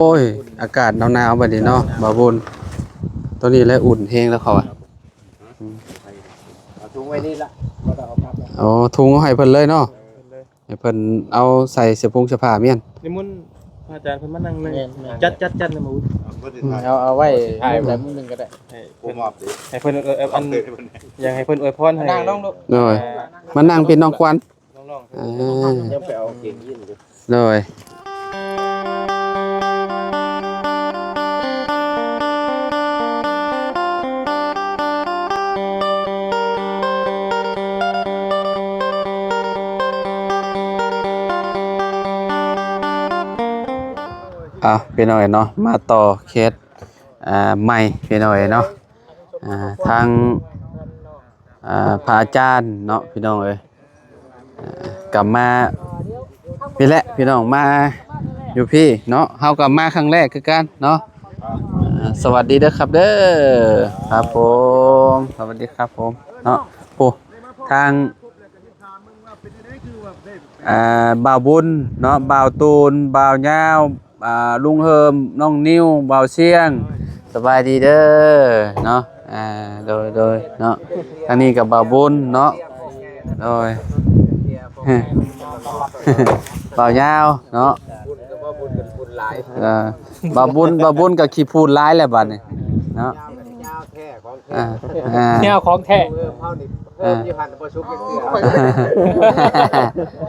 ໂອ້ຍ ອາກາດໜາວໆ ບັດນີ້ເນາະ ບ່າວບຸນ. ໂຕນີ້ແຫຼະອຸ່ນແຮງແລ້ວເຂົາວ່າ. ເອົາຖົງໄວ້ນີ້ລະ ບໍ່ຕ້ອງເອົາກັບລະ. ອໍ ຖົງເອົາໃຫ້ເພິ່ນເລີຍເນາະ. ເພິ່ນເລີຍ ໃຫ້ເພິ່ນເອົາໃສ່ເສື້ອຜົງເສື້ອຜ້າແມ່ນ. ນິມົນພະອາຈານເພິ່ນມານັ່ງເລີຍ. ແມ່ນໆ ຈັດ ຈັດ ຈັດໃນໝູ່. ເອົາ ເອົາໄວ້ໃຫ້ແບບໜຶ່ງກໍໄດ້. ໃຫ້ເພິ່ນ ໃຫ້ເພິ່ນ ເອີ ອັນ ຢາກໃຫ້ເພິ່ນອວຍພອນໃຫ້. ນັ່ງລົງລູກ. ໂດຍ ອ່າ ມານັ່ງເປັນນ້ອງຂວັນ. ນ້ອງໆ ເອີ ຍັງໄປເອົາເກງຢີນຢູ່. ໂດຍ ເອົາ ພີ່ນ້ອງເອີຍເນາະ ມາຕໍ່ເຄສ ອ່າ ໃໝ່ ພີ່ນ້ອງເອີຍເນາະ. ອ່າ ທາງ ອ່າ ພະອາຈານເນາະ ພີ່ນ້ອງເອີຍ. ເອີ ກະມາພີ້ແຫຼະ ພີ່ນ້ອງ ມາຢູ່ພີ້ເນາະ. ເຮົາກະມາຄັ້ງແລກຄືກັນເນາະ. ເອີ ສະຫວັດດີເດີຄັບເດີ. ຄັບຜົມ ສະຫວັດດີຄັບຜົມເນາະ. ໂອ້ ທາງ ອ່າ ບ່າວບຸນເນາະ ບ່າວຕູນ ບ່າວຍາວ ອ່າ ລຸງເຮີມ ນ້ອງນິວ ບ່າວຊຽງ ສະບາຍດີເດີເນາະ. ອ່າ ໂດຍ ໂດຍເນາະ. ທາງນີ້ກໍບ່າວບຸນເນາະ. ໂດຍ ບ່າວຍາວເນາະ. ເອີ ບ່າວບຸນ ບ່າວບຸນກໍຂີ້ພູດຫຼາຍແລ້ວບັດນີ້ເນາະ. ອ່າ ອ່າ ແນວຂອງແທ້ ເພີ່ມຢູ່ຫັ້ນບໍ່ສຸກຈັກເທື່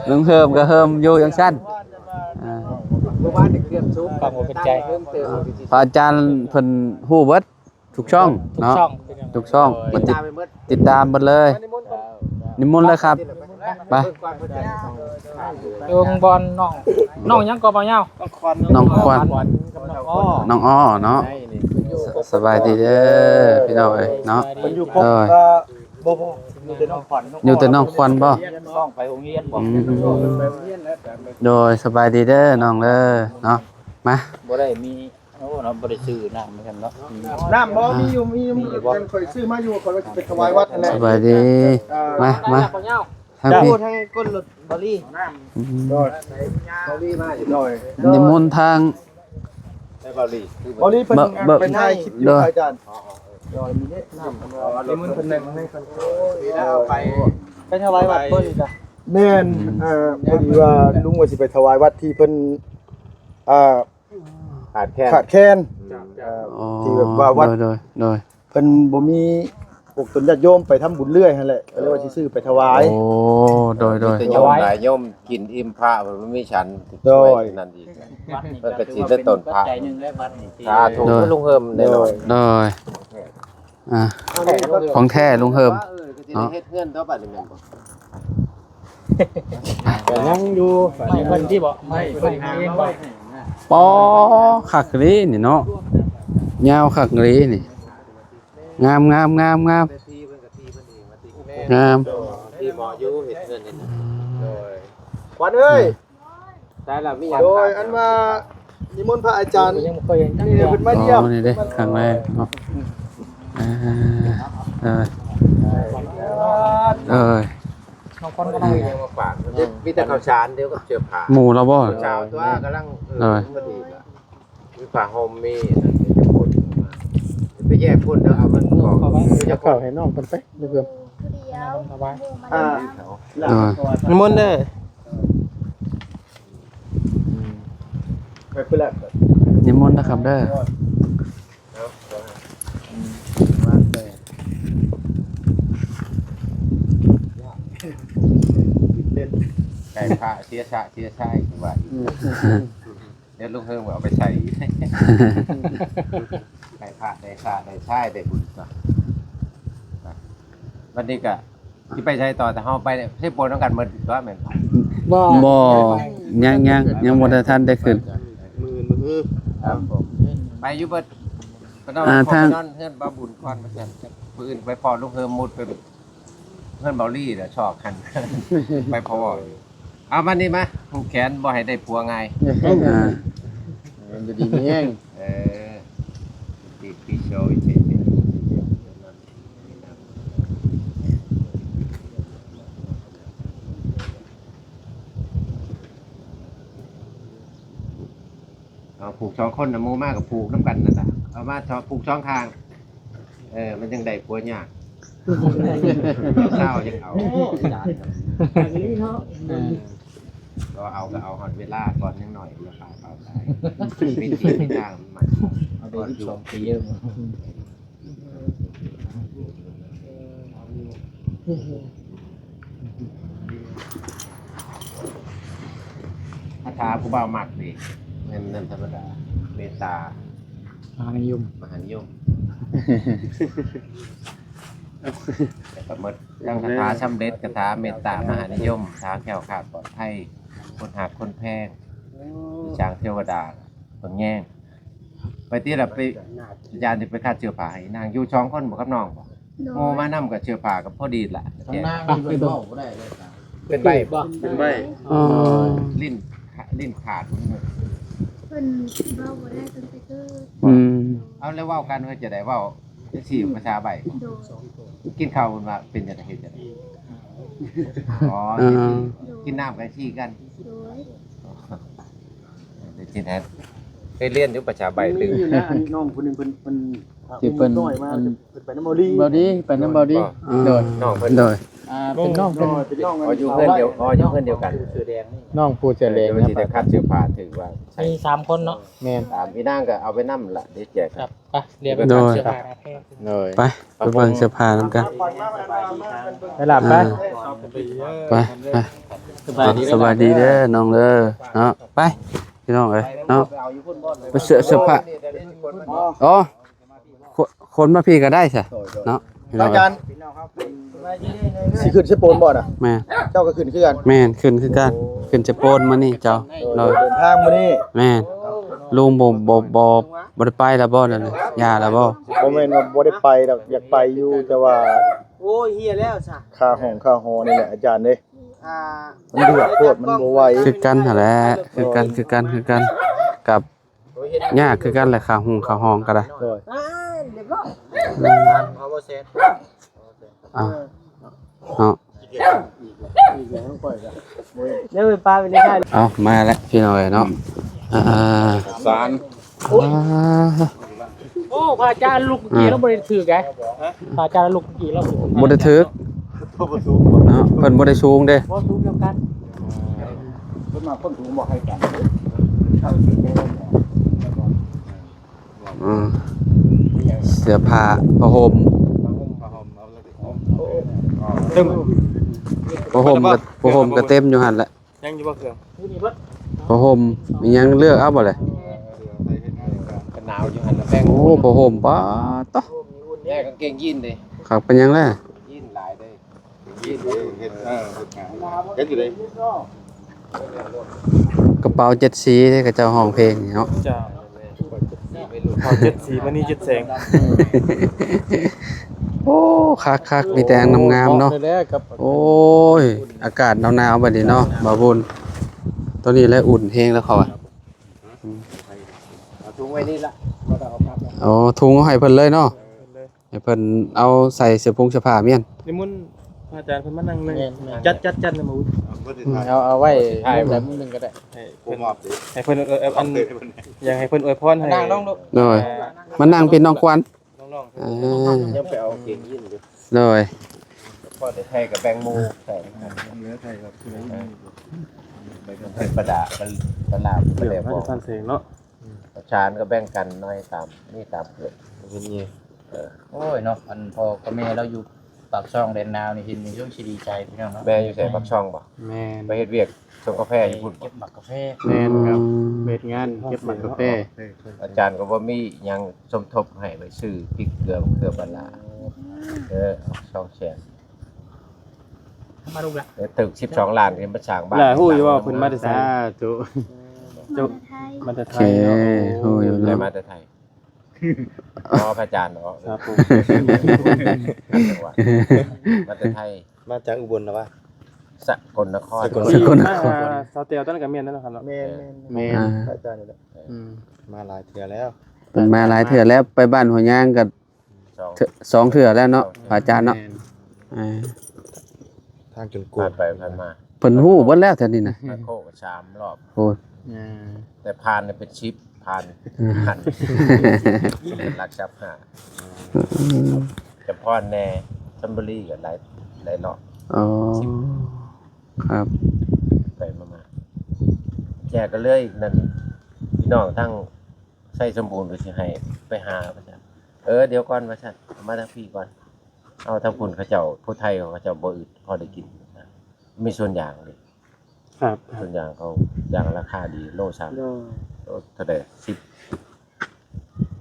ອ. ລຸງເຮີມກໍເຮີມຢູ່ຈັ່ງຊັ້ນ. ອ່າ ເມື່ອວານນີ້ເກືອບສຸກ ຄວາມອົກເປັນໃຈ. ພະອາຈານເພິ່ນຮູ້ເບິດທຸກຊ່ອງເນາະ ທຸກຊ່ອງ ຕິດຕາມເບິດເລີຍ. ນິມົນເລີຍຄັບ ໄປ ເບິ່ງບ່ອນນ້ອງ ນ້ອງຫຍັງກໍບໍ່ຍາວ ນ້ອງຂວັນ ນ້ອງຂວັນ ນ້ອງອ້ອ ນ້ອງອ້ອເນາະ. ສະ ສະບາຍດີເດີພີ່ນ້ອງເອີຍເນາະ. ເພິ່ນຢູ່ຄົບ ເອີ ກໍບໍ່ ບໍ່ ຢູ່ແຕ່ນ້ອງຂວັນ ຢູ່ແຕ່ນ້ອງຂວັນບໍ່? ນ້ອງໄປໂຮງຮຽນບໍ່? ອືມ ໂດຍ ສະບາຍດີເດີນ້ອງເດີເນາະ. ມາ ບໍ່ໄດ້ມີ ໂອ້ເນາະ ບໍ່ໄດ້ຊື້ນ້ຳເນາະ. ນ້ຳບໍ່ ມີຢູ່ ມີຢູ່ ມີຢູ່ບໍ່? ຂ້ອຍຊື້ມາຢູ່ ຂ້ອຍວ່າຊິໄປຖວາຍວັດຫັ້ນແຫຼະ. ສະບາຍດີ ເອີ ມາ ມາ ທາງພີ້ ທາງກົ້ນລົດ ບໍລີ ອືມ ໂດຍ ບໍລີມາຢູ່ ໂດຍ ນິມົນທາງ ໄປບໍລີ ບໍລີເພິ່ນ ເບິ່ງ ໄປຖ່າຍຄລິບຢູ່ ໂດຍ ອາຈານ ໂດຍ ມີເດ້ນ້ຳ ນິມົນເພິ່ນ ໄປ ໄປຖວາຍວັດບໍ່ນີ້ກະ ແມ່ນ ອືມ ເອີ ພໍດີວ່າລຸງວ່າຊິໄປຖວາຍວັດທີ່ເພິ່ນ ອ່າ ຂາດແຄນ ຂາດແຄນ ອືມ ເອີ ອໍ ທີ່ແບບວ່າວັດ ໂດຍ ໂດຍ ໂດຍ ເພິ່ນບໍ່ມີພວກຕົນຍາດໂຍມໄປທຳບຸນເລື້ອຍຫັ້ນແຫຼະ ກໍເລີຍວ່າຊິຊື້ໄປຖວາຍ. ໂອ້ ໂດຍ ໂດຍ ມີແຕ່ໂຍມຫຼາຍ ໂຍມກິນອີ່ມພະ ເພິ່ນບໍ່ມີສັນ ໂດຍ ຊ່ວຍນັ້ນອີກ ເພິ່ນກໍຊິໄດ້ຕົ້ນພະ. ສາທຸ ໂດຍ ລຸງເຮີມແນ່ນອນ ໂດຍ ອ່າ ຂອງແທ້ລຸງເຮີມ ເອີ ກໍຊິໄດ້ເຮັດເຮືອນຕໍ່ບັດນີ້ແມ່ນບໍ່? ກໍຍັງຢູ່ ໄມ້ເພິ່ນທີ່ບໍ່ ໄມ້ເພິ່ນເອງບໍ່? ປໍ ຄັກອີ່ຫຼີນີ້ເນາະ ຍາວຄັກອີ່ຫຼີນີ້ ງາມ ງາມ ງາມ ງາມ ງາມ ທີ່ເໝາະຢູ່ເຮັດເຮືອນເຮັດ ໂດຍ ຂວັນເອີຍ ໃສ່ລະມີຫຍັງ ໂດຍ ອັນວ່ານິມົນພະອາຈານ ຍັງບໍ່ເຄີຍເຫັນຈັກເທື່ອ ນີ້ເພິ່ນມາຢ້ຽມ ອໍ ນີ້ເດ້ ຄັ້ງແລກເນາະ ອ່າ ເອີ ເອີ ນ້ອງຄວັນກໍໄດ້ ຍັງມາຝາກ ມີແຕ່ເຂົ້າສານດຽວກັບເສື້ອຜ້າ ໝູ່ລາວບໍ່ ເຈົ້າຕົວກຳລັງ ເອີ ພໍດີລະ ມີຜ້າຫົ່ມ ມີອັນນັ້ນ ມີແຕ່ຄົນ ໄປແຍກຄົນເດີ ເອົາມັນອອກ ເອົາເຂົ້າໃຫ້ນ້ອງເພິ່ນໄປ ລູກເອີຍ ອ່າ ນິມົນເດີ ໄປພຸ້ນລະ ນິມົນນະຄັບເດີ ໄກ່ພະເສຍຊະເສຍຊາຍ ຄືວ່າ ອືມ ດຽວລຸງເຮີມເອົາໄປໃສ່ ໄດ້ພະໄດ້ຊາໄດ້ຊາຍໄດ້ບຸນຕົວະ ບັດນີ້ກະຊິໄປໃສຕໍ່? ແຕ່ເຮົາໄປໃຊ້ໂປນນຳກັນໝົດຕົວະ ແມ່ນບໍ່? ບໍ່ ຍັງ ຍັງ ຍັງບໍ່ໄດ້ທັນໄດ້ຂຶ້ນ ມື້ອື່ນ ມື້ຮື ຄັບຜົມ ໄປຢູ່ເບິດ ອ່າ ທາງ ໄປນອນເຮືອນບ່າວບຸນກ່ອນ ມື້ອື່ນໄປພໍ້ລຸງເຮີມມຸດໄປ ເຮືອນເບົາລີແຫຼະ ຊອກຫັ້ນ ໄປພໍ້ຢູ່. ເອົາມານີ້ມາ ຜູກແຂນບໍ່ໃຫ້ໄດ້ຜົວງ່າຍ ອ່າ ຢູ່ດີມີແຮງ ເອີ ເອົາ ຜູກ ສອງຄົນນະ ໝູ່ມາກໍຜູກນຳກັນນັ້ນລະ ເອົາມາສອງ ຜູກສອງຂ້າງ ເອີ ມັນຈັ່ງໄດ້ຜົວຍາກ ສາວຈັ່ງເອົາ ໂອ້ ອາຈານ ກໍເອົາ ກໍເອົາຮອດເວລາກ່ອນ ຍັງໜ້ອຍຢູ່ ລາຄາເຂົ້າຂາຍ ມີທີ່ມີທາງມັນ ເອົາໄປສິບສອງປີ ຄາຖາຜູ້ບ່າວມັກນີ້ ແມ່ນນັ້ນທຳມະດາ ເມດຕາ ມະຫານິຍົມ ມະຫານິຍົມ ແລ້ວກໍໝົດ ທັງຄາຖາສຳເລັດ ຄາຖາເມດຕາ ມະຫານິຍົມ ຄາຖາແຄ້ວຄາດປອດໄພ ຄົນຮັກຄົນແພງ ສາງເທວະດາ ເບິ່ງແຍງ ໄປຕິລະ ໄປ ອາຈານຊິໄປຄັດເສື້ອຜ້າໃຫ້ນາງ ຢູ່ສອງຄົນບໍ່ ກັບນ້ອງບໍ່? ໂດຍ ໂອ້ ມານຳກໍເສື້ອຜ້າກໍພໍດີລະ ທາງນາງນີ້ເພິ່ນເວົ້າບໍ່ໄດ້ເລີຍ ເປັນໃບ້ບໍ່? ເປັນໃບ້ ອໍ ເອີ ຫຼິ້ນ ຫຼິ້ນຂາດ ເພິ່ນເວົ້າບໍ່ໄດ້ຕັ້ງແຕ່ເກີດ ອືມ ເອົາ ແລ້ວເວົ້າກັນວ່າຈະໄດ້ເວົ້າ ຈັ່ງຊີ້ພາສາໃບ້ ໂດຍ ກິນເຂົ້າເພິ່ນວ່າເປັນຈັ່ງໃດ ເຮັດຈັ່ງໃດ ອໍ ເອີ ກິນນ້ຳກັນຊີ້ກັນ ໂດຍ ເປັນຈັ່ງໃດ ເຄີຍຮຽນຢູ່ພາສາໃບ້ຕື່ມ ມີຢູ່ນະ ອັນນ້ອງຜູ້ໜຶ່ງເພິ່ນ ເພິ່ນ ທີ່ເພິ່ນ ເພິ່ນໄປນຳເບົາດີ ເບົາດີ ໄປນຳເບົາດີ ອໍ ໂດຍ ນ້ອງເພິ່ນ ໂດຍ ອ່າ ເປັນນ້ອງເພິ່ນ ເປັນນ້ອງ ອໍ ຢູ່ເຮືອນດຽວ ອໍ ຢູ່ເຮືອນດຽວກັນ ນ້ອງຜູ້ເສື້ອແດງນີ້ ນ້ອງຜູ້ເສື້ອແດງ ເອີ ນະ ຊິໄດ້ຄັດເສື້ອຜ້າຖືກວ່າ ມີສາມຄົນເນາະ ແມ່ນ ອ່າ ພີ່ນາງກໍເອົາໄປນຳລະ ເດແຈກ ໄປ ດຽວໄປ ໂດຍ ເສື້ອຜ້າ ໂດຍ ໄປ ໄປເບິ່ງເສື້ອຜ້ານຳກັນ ໄປລະ ໄປ ອ່າ ໄປ ໄປ ສະບາຍດີ ສະບາຍດີເດີນ້ອງເດີ ເນາະ ໄປ ພີ່ນ້ອງເອີຍ ເນາະ ໄປເສື້ອ ເສື້ອຜ້າ ອໍ ຄົນ ຄົນມາພີ້ກໍໄດ້ຊະ ເນາະ ພະອາຈານ ຊິຂຶ້ນເຊໂປນບໍ່ນະ? ແມ່ນ ເຈົ້າກໍຂຶ້ນຄືກັນ ແມ່ນ ຂຶ້ນຄືກັນ ຂຶ້ນເຊໂປນມື້ນີ້ເຈົ້າ ໂດຍ ເດີນທາງມື້ນີ້ ແມ່ນ ລຸງບໍ່ ບໍ່ ບໍ່ ບໍ່ໄດ້ໄປແລ້ວບໍ່ນັ້ນນະ ຢ່າແລ້ວບໍ່? ບໍ່ແມ່ນວ່າບໍ່ໄດ້ໄປດອກ ຢາກໄປຢູ່ ແຕ່ວ່າ ໂອ້ຍ ເຮຍແລ້ວຊະ ຄ່າຫ້ອງຄ່າຫໍນີ້ແຫຼະອາຈານເດ້ ອ່າ ມັນເດືອດໂພດ ມັນບໍ່ໄຫວ ຄືກັນຫັ້ນແຫຼະ ຄືກັນ ຄືກັນ ຄືກັນ ກັບ ຍາກຄືກັນແຫຼະ ຄ່າໂຮງຄ່າຫ້ອງກໍໄດ້ ໂດຍ ອ່າ ຮຽບຮ້ອຍ ອືມ ອ່າ ເນາະ ເດີ ໄປປ້າໄປນີ້ໄດ້ ເອົາ ມາແລ້ວພີ່ນ້ອງເອີຍເນາະ ອ່າ ສານ ອ່າ ໂອ້ ພະອາຈານລຸກກີ້ ອ່າ ລາວບໍ່ໄດ້ຖືກໄດ ພະອາຈານລຸກກີ້ລາວບໍ່ໄດ້ຖືກ ເນາະ ເພິ່ນບໍ່ໄດ້ສູງເດ້ ບໍ່ສູງນຳກັນ ສ່ວນມາກຄົນສູງບໍ່ໃຫ້ກັນ ອືມ ເສື້ອຜ້າ ຜ້າຫົ່ມ ຜ້າຫົ່ມ ຜ້າຫົ່ມ ຜ້າຫົ່ມກໍ ຜ້າຫົ່ມກໍເຕັມຢູ່ຫັ້ນແຫຼະ ຍັງຢູ່ບໍ່ເຄື່ອງ? ຜ້າຫົ່ມອີ່ຫຍັງເລືອກເອົາບໍ່ແຫຼະ? ກໍໜາວຢູ່ຫັ້ນລະແປງ ໂອ້ ຜ້າຫົ່ມ ປາດໂທ້ ແລກາງເກງຢີນເດ້ ຄັກປານຫຍັງແລະ ຢີນຫຼາຍເດ້ ຢີນເຮັດ ເອີ ເຮັດ ເຮັດຢູ່ເດ້ ກະເປົາເຈັດສີເດ້ ເຂົາເຈົ້າຮ້ອງເພງນີ້ເນາະ ເຈົ້າ ເອົາເຈັດສີມານີ້ເຈັດແສງ ໂອ້ ຄັກໆ ມີແຕ່ອັນງາມໆເນາະ ໂອ້ຍ ອາກາດໜາວໆ ບັດນີ້ເນາະ ບ່າວບຸນ ຕອນນີ້ແຫຼະອຸ່ນແຮງແລ້ວເຂົາວ່າ ອືມ ເອົາຖົງໄວ້ນີ້ລະ ບໍ່ຕ້ອງເອົາກັບລະ ອໍ ຖົງເອົາໃຫ້ເພິ່ນເລີຍເນາະ ເອີ ໃຫ້ເພິ່ນເອົາໃສ່ເສື້ອຜົງເສື້ອຜ້າແມ່ນ ນິມົນພະອາຈານເພິ່ນມານັ່ງເລີຍ ແມ່ນໆ ຈັດ ຈັດ ຈັດ ມາອຸດ ອືມ ເອົາ ເອົາໄວ້ມຸມໃດມຸມໜຶ່ງກໍໄດ້ ໃຫ້ເພິ່ນ ໃຫ້ເພິ່ນ ເອີ ອັນ ຢາກໃຫ້ເພິ່ນອວຍພອນໃຫ້ ນັ່ງລົງລູກ ໂດຍ ອ່າ ມານັ່ງເປັນນ້ອງຂວັນ ນ້ອງໆ ເອີ ຍັງໄປເອົາເກງຢີນຢູ່ ໂດຍ ພໍໄດ້ໃສ່ກໍແບ່ງໝູ່ໃສ່ ເຫຼືອໃສ່ກັບຜູ້ໃດ ເອີ ໄປກັບປະດາ ປະ ປະລາ ເຫຼືອ ປະແດກ ມາຈາກສັນເສງເນາະ ປະຊານກໍແບ່ງກັນໜ້ອຍຕາມ ນີ້ຕາມເກີດ ເປັນນີ້ ເອີ ໂອ້ຍເນາະ ອັນພໍ່ກັບແມ່ລາວຢູ່ປາກຊ່ອງແດນນາວນີ້ ເຫັນນີ້ສົງຊິດີໃຈພີ່ນ້ອງເນາະ ແມ່ຢູ່ໃສ ປາກຊ່ອງບໍ່? ແມ່ນ ໄປເຮັດວຽກ ຊົງກາແຟຢູ່ພຸ້ນ ເກັບໝາກກາແຟ ແມ່ນຄັບ ອືມ ເຮັດງານເກັບໝາກກາແຟ ອາຈານກໍບໍ່ມີຫຍັງສົມທົບໃຫ້ ໄປຊື້ພິກເກືອ ເກືອປາລາ ເອີ ສອງແສນ ມາລູກລະ ເອີ ຖືກສິບສອງລ້ານ ເຫັນມາສ້າງບ້ານ ລະຮູ້ຢູ່ບໍ່ເພິ່ນມາແຕ່ໃສ? ສາທຸ ມາແຕ່ໄທ ມາແຕ່ໄທເນາະ ເອີ ຮູ້ຢູ່ເນາະ ໄດ້ມາແຕ່ໄທ ອໍ ພະອາຈານເນາະ ຄັບ ມາແຕ່ໄທ ມາຈາກອຸບົນນະວະ ສະກົນນະຄອນ ສະກົນນະຄອນ ສະກົນນະຄອນ ອ່າ ສາວແຕວຕອນນັ້ນກໍແມ່ນແລ້ວເນາະ ແມ່ນ ແມ່ນ ອ່າ ພະອາຈານນີ້ແຫຼະ ອືມ ມາຫຼາຍເທື່ອແລ້ວ ເພິ່ນມາຫຼາຍເທື່ອແລ້ວ ໄປບ້ານຫົວຍາງກໍ ສອງ ສອງເທື່ອແລ້ວເນາະ ສອງເທື່ອ ພະອາຈານເນາະ ແມ່ນ ອ່າ ທາງຈົນກວ້າງ ຜ່ານໄປຜ່ານມາ ເພິ່ນຮູ້ເບິດແລ້ວແຖວນີ້ນະ ມາໂຄກສາມລອບ ໂອ້ຍ ອ່າ ແຕ່ຜ່ານເປັນສິບ ຜ່ານ ເປັນຫຼັກຊາວຫ້າ ຈຳພອນແດ່ ຊຳບຸຣີກໍຫຼາຍ ຫຼາຍເນາະ. ອໍ ຄັບ ໄປມາໆ ແຈກກໍເລີຍນັ້ນ ພີ່ນ້ອງທາງໄຊສົມບູນກໍຊິໃຫ້ໄປຫາວ່າຊັ້ນ. ເອີ ດຽວກ່ອນວ່າຊັ້ນ ເອົາມາທາງພີ້ກ່ອນ ເອົາທາງພຸ້ນເຂົາເຈົ້າ ຜູ້ໄທເຂົາເຈົ້າບໍ່ອຶດ ພໍໄດ້ກິນ ມີສວນຢາງເດ້. ຄັບ ສວນຢາງເຂົາ ຢາງລາຄາດີ ໂລສາມ ໂລເທົ່າໃດ ສິບ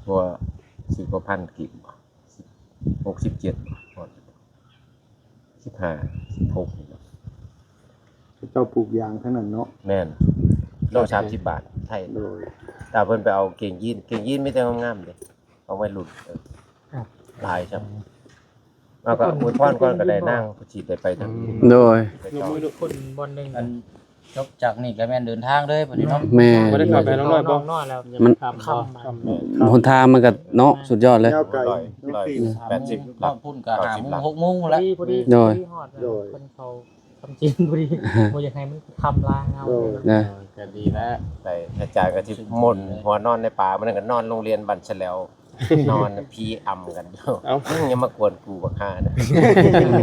ກວ່າ ສິບກວ່າພັນກີບ ຫົກສິບເຈັດ ສິບຫ້າ ສິບຫົກ ນີ້ເນາະ. ເຂົາເຈົ້າປູກຢາງທັງນັ້ນເນາະ. ແມ່ນ ໂລສາມສິບບາດໄທ. ໂດຍ ຖ້າເພິ່ນໄປເອົາເກງຢີນ ເກງຢີນມີແຕ່ງາມໆເດ້ ຂອງໄວລຸ້ນ ເອີ ຫຼາຍຊ້ຳ. ເອົາ ກໍອວຍພອນກ່ອນກໍໄດ້ນາງ ເພິ່ນຊິໄດ້ໄປທາງອື່ນ. ໂດຍ ໄປຕໍ່ ຄົນບ່ອນໜຶ່ງ ອັນ ຈົບຈາກນີ້ກໍແມ່ນເດີນທາງເລີຍບັດນີ້ເນາະ. ແມ່ນ ບໍ່ໄດ້ເຂົ້າໄປນ້ອງນ້ອຍບໍ່? ມັນ ຄ່ຳ ຫົນທາງມັນກໍເນາະ ສຸດຍອດເລີຍ ຍາວໄກ ຮ້ອຍ ຮ້ອຍແປດສິບ ຮອດພຸ້ນກໍຫ້າໂມງ ຫົກໂມງພຸ້ນແຫຼະ. ໂດຍ ເພິ່ນເຂົ້າ ຄຳຈີນພໍດີ ບໍ່ຢາກໃຫ້ມັນຄຳລາງເຮົາ. ໂດຍ ນະ ກໍດີແລ້ວ ໄປອາຈານກໍຊິໝົນຫົວນອນໃນປ່າ ມື້ນັ້ນກໍນອນໂຮງຮຽນບ້ານສະແຫຼວ ນອນຜີອຳກັນຢູ່. ເອົ້າ ມຶງຢ່າມາກວນກູບັກຫ່ານະ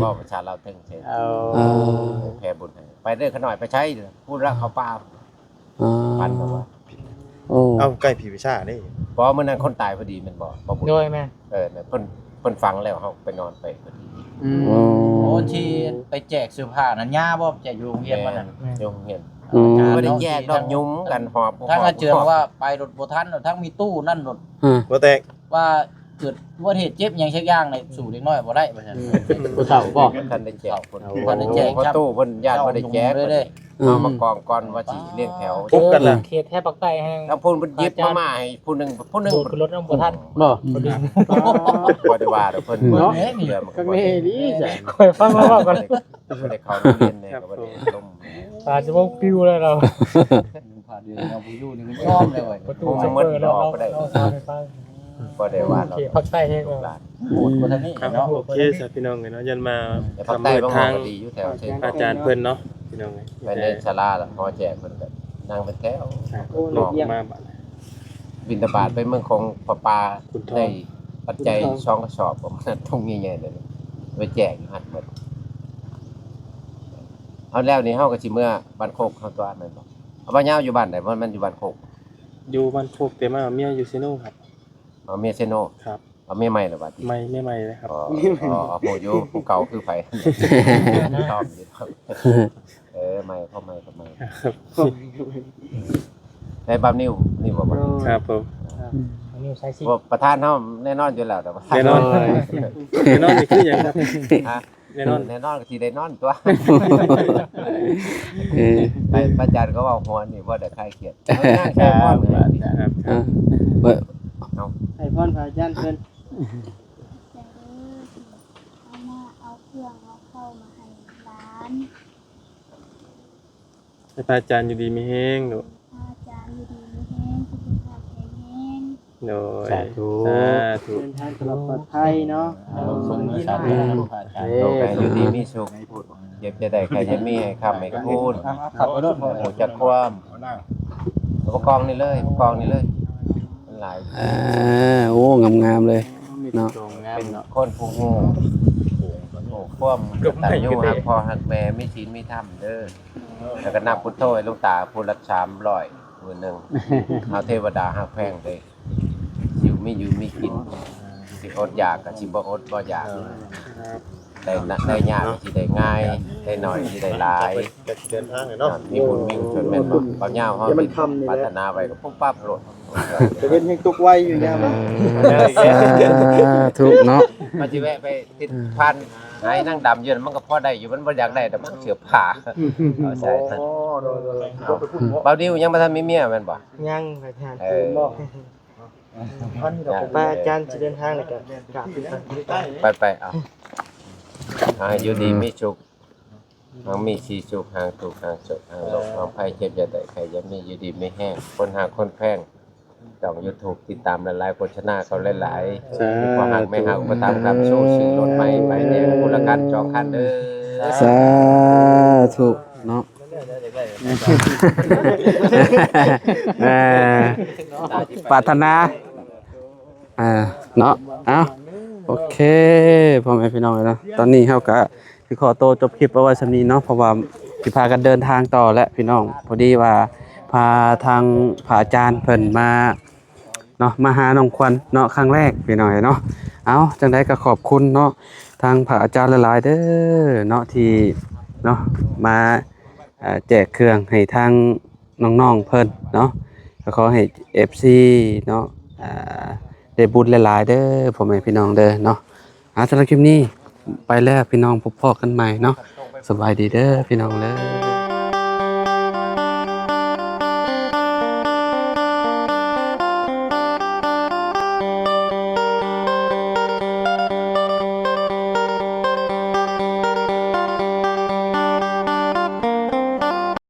ເວົ້າພາສາລາວເຖິງເຊີ. ເອົາ ເອີ ແຜ່ບຸນໃຫ້ ໄປເດີຂ້ານ້ອຍ ໄປໃສ? ພຸ້ນລະ ເຂົ້າປ່າ. ອໍ ປັນແບບວ່າ ໂອ້ ເອົ້າ ໃກ້ຜີປີຊາດເດ້. ບໍ່ ມື້ນັ້ນຄົນຕາຍພໍດີແມ່ນບໍ່ ບໍ່ບຸນ? ໂດຍ ແມ່ນ ເອີ ເພິ່ນ ເພິ່ນຝັງແລ້ວ ເຮົາໄປນອນໄປພໍດີ. ອືມ ໂອ້ ໂອ້ ທີ່ໄປແຈກເສື້ອຜ້ານັ້ນ ຍ່າບໍ່ ແຈກຢູ່ໂຮງຮຽນ? ແມ່ນ ຢູ່ໂຮງຮຽນ. ອືມ ບໍ່ໄດ້ແຈກດອກ ຍຸມກັນຫອບ ທາງອາເຈີນວ່າໄປລົດບໍ່ທັນ ທັງມີຕູ້ນັ້ນລົດ ອາ ບໍ່ແຕກ ວ່າເກີດອຸບັດຕິເຫດເຈັບຫຍັງສັກຢ່າງໃນ ສູ້ເດັກນ້ອຍບໍ່ໄດ້ວ່າຊັ້ນ. ຜູ້ເຖົ້າບໍ່ ບໍ່ທັນໄດ້ແຈກ ບໍ່ທັນໄດ້ແຈກ ພໍ່ຕູ້ເພິ່ນຢ້ານບໍ່ໄດ້ແຈກເດ້. ເອົາມາກອງກ່ອນວ່າຊິລຽງແຖວ ປຸກກັນລະ ເຂດແຖບປາກໃຕ້ແຮງ ທາງພຸ້ນເພິ່ນຫຍິບມາມ່າໃຫ້ຜູ້ໜຶ່ງ ຜູ້ໜຶ່ງໂດດຂຶ້ນລົດນຳບໍ່ທັນ. ບໍ່ ບໍ່ໄດ້ວ່າດອກເພິ່ນ ເນາະ ເອີ ມັນກໍບໍ່ໄດ້ ຂ້ອຍຟັງລາວເວົ້າກ່ອນ ບໍ່ໄດ້ເຂົ້າໂຮງຮຽນແດ່ ກໍບໍ່ໄດ້ລົມ ອາດຈະບໍ່ປິວແລ້ວລາວ ພາເດີນເອົາບໍ່ຢູ່ນີ້ມັນຍອມແລ້ວເວີຍ ປະຕູມັນເປີດແລ້ວ ເຮົາກໍໄດ້ ເຮົາເລົ່າໃຫ້ຟັງ ບໍ່ໄດ້ວ່າດອກ ເຂດພາກໃຕ້ແຮງ ລູກຫຼານ ໂຫດກວ່າທາງນີ້ເນາະ. ໂອເຄຊະ ພີ່ນ້ອງເອີຍເນາະ ຢ້ານມາ ແຕ່ພາກໃຕ້ບາງຫ້ອງກໍດີຢູ່ແຖວເຊ ພະອາຈານເພິ່ນເນາະ ພີ່ນ້ອງເອີຍ ໄປໃນສາລາລະຫໍແຈກເພິ່ນກໍນັ່ງເປັນແຖວ ອອກມາບາດ ບິນທະບາດໄປເມືອງຂອງ ຜ້າປ່າ ໄດ້ປັດໄຈສອງກະສອບ ປະມານຖົງໃຫຍ່ໆນັ້ນ ໄປແຈກຢູ່ຫັ້ນໝົດ. ເອົາ ແລ້ວນີ້ເຮົາກໍຊິເມືອບ້ານໂຄກເຮົາຕົວະ ແມ່ນບໍ່? ເອົາ ບ່າວຍາວຢູ່ບ້ານໃດ? ບໍ່ແມ່ນຢູ່ບ້ານໂຄກ ຢູ່ບ້ານໂຄກ ແຕ່ມາເອົາເມຍຢູ່ເຊໂນຄັບ. ເອົາເມຍເຊໂນ ຄັບ. ເອົາເມຍໃໝ່ແລ້ວບາດນີ້? ໃໝ່ ເມຍໃໝ່ເລີຍຄັບ. ອໍ ອໍ ຮູ້ຢູ່ ຜູ້ເກົ່າຄືໃຜ ຊອບຢູ່ດອກ. ເອີ ໃໝ່ ເຂົ້າໃໝ່ ເຂົ້າໃໝ່ ໃນບາບນິວນີ້ບໍ່? ບໍ່ ຄັບຜົມ ນິວໃສ່ຊິ ບໍ່ ປະທານເຮົາແນ່ນອນຢູ່ແລ້ວ ແຕ່ວ່າ ແນ່ນອນ ແນ່ນອນນີ້ຄືຫຍັງຄັບ? ຮະ? ແນ່ນອນ ແນ່ນອນກໍຊິໄດ້ນອນຕົວະ. ເອີ ໄປ ພະອາຈານກໍເວົ້າຫົວນີ້ບໍ່ໄດ້ຄາຍຄຽດ. ເອົາ ນາງໄຊພອນ ຄັບ ເອີ ເອົາ ໄຊພອນພະອາຈານເພິ່ນ ເອົາມາ ເອົາເຄື່ອງ ເອົາເຂົ້າມາໃຫ້ຫຼານ. ໃຫ້ພະອາຈານຢູ່ດີມີແຮງລູກ ພະອາຈານຢູ່ດີມີແຮງ ສຸຂະພາບແຂງແຮງ. ໂດຍ ສາທຸ ສາທຸ ເດີນທາງຕະຫຼອດປອດໄພເນາະ. ໂດຍ ສາທຸ ພະອາຈານ ໂດຍ ຢູ່ດີມີສຸກ ເຈັບຈະໄດ້ໄຂ້ຈະມີ ໃຫ້ຄ້ຳໃຫ້ຄູນ ຮູ້ຈັກຄວາມ. ເອົາປະກອງນີ້ເລີຍ ປະກອງນີ້ເລີຍ ມັນຫຼາຍ. ເອີ ໂອ້ ງາມໆເລີຍເນາະ ເປັນຄົນຜູ້ຮູ້ ຮູ້ຄວາມກະຕັນຍູຮັກພໍ່ຮັກແມ່ ມີສິນມີທຳເດີ. ແລ້ວກໍນຳພຸດໂທໃຫ້ຫຼວງຕາຜູ້ລະສາມຮ້ອຍ ມື້ໜຶ່ງ ເອົາເທວະດາຮັກແພງເດ້ ຊິມີຢູ່ມີກິນ ຊິອົດຢາກກໍຊິບໍ່ອົດບໍ່ຢາກ ໄດ້ນະ ໄດ້ຍາກກໍຊິໄດ້ງ່າຍ ໄດ້ໜ້ອຍກໍຊິໄດ້ຫຼາຍ ກໍຊິເດີນທາງເນາະ ມີບຸນມີກຸສົນແມ່ນບໍ່? ເວົ້າຍາວເຮົາປາດຖະໜາໄວ້ກໍປຸບປັບໂລດ ແຕ່ເຫັນຍັງຕົກໄວຢູ່ຍາມນັ້ນ. ສາທຸເນາະ ວ່າຊິແວະໄປຕິດ ເອີ ຜ່ານ ໃຫ້ນາງດຳຢູ່ ມັນກໍພໍໄດ້ຢູ່ ມັນບໍ່ຢາກໄດ້ດອກ ມັນເສືອຜ້າ. ເອົາໃສ່ ອໍ ໂດຍໆ ເອົາ ບ່າວດິວຍັງບໍ່ທັນມີເມຍແມ່ນບໍ່? ຍັງ ພະອາຈານ ເອີ ພະອາຈານຊິເດີນທາງແລ້ວກໍກາບ ໄປໆ ເອົາ ໃຫ້ຢູ່ດີມີສຸກ ເຮົາມີສີສຸກ ຫ່າງທຸກ ຫ່າງໂສກ ຫ່າງໂລກ ຫ່າງໄພ ເຈັບຢ່າໄດ້ໄຂ້ຢ່າມີ ຢູ່ດີມີແຮງ ຄົນຮັກຄົນແພງ ຊ່ອງຢູທູບ ຕິດຕາມຫຼາຍໆ ໂຄສະນາເຂົາຫຼາຍໆ ສາທຸ ພໍ່ຮັກແມ່ຮັກ ອຸປະຖຳຄ້ຳຊູ ຊື້ລົດໃໝ່ໄປແດ່ ຄົນລະຄັນສອງຄັນເດີ. ສາທຸເນາະ. ເອີ ປາດຖະໜາ ອ່າ ເນາະ ເອົ້າ ໂອເຄ ພໍ່ແມ່ພີ່ນ້ອງເນາະ ຕອນນີ້ເຮົາກະຊິຂໍໂຕຈົບຄລິບເອົາໄວ້ສ່ຳນີ້ເນາະ ເພາະວ່າຊິພາກັນເດີນທາງຕໍ່ແລ້ວພີ່ນ້ອງ ພໍດີວ່າພາທາງພະອາຈານເພິ່ນມາເນາະ ມາຫານ້ອງຂວັນເນາະ ຄັ້ງແລກພີ່ນ້ອງເນາະ ເອົ້າ ຈັ່ງໃດກໍຂອບຄຸນເນາະ ທາງພະອາຈານຫຼາຍໆເດີເນາະ ທີ່ເນາະ ມາ ເອີ່ ແຈກເຄື່ອງໃຫ້ທາງນ້ອງໆເພິ່ນເນາະ ກໍຂໍໃຫ້ເອັຟຊີເນາະ ອ່າ ໄດ້ບຸນຫຼາຍໆເດີພໍ່ແມ່ພີ່ນ້ອງເດີເນາະ ອ່າ ສຳລັບຄລິບນີ້ໄປແລ້ວພີ່ນ້ອງ ພົບພໍ້ກັນໃໝ່ເນາະ ສະບາຍດີເດີພີ່ນ້ອງເດີ.